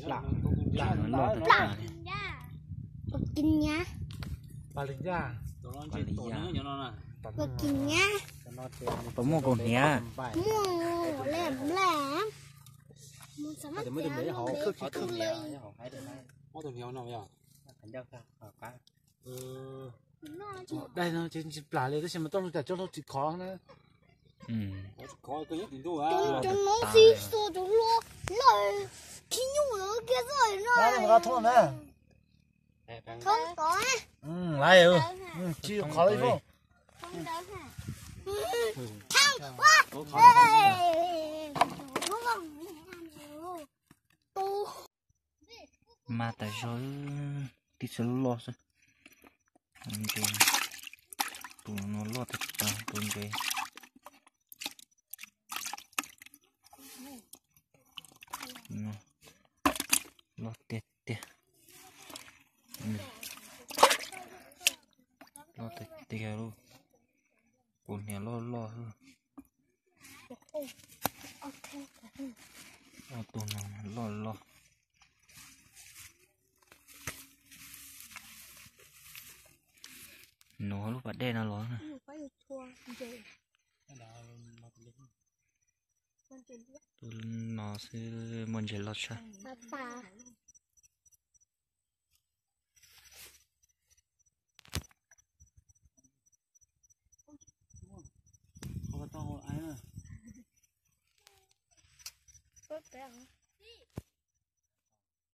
Plas, plas, plas. Plas li nyab. Plas li nyab. Plas muaj kaus hniav. Muaj le mla. Dai no ces tsis plam li tab sis mas tau cov cov hlau tsis khov na. Cov no xi xua cov hlau lawm, khib nyuj lawm kiag xwb no. Thoob tod. Lawm, tsis khov li. Mas tas zog, tib txhia loj xwb. Tus no loj tag tag tus ntses. Loj tiag tiag. Loj tiag tiag lauj. Kaus hniav loj loj xwb. Ob tug no loj loj. Nuv lub pas dej no los na. Tus no xwb muaj ntses loj tshaj.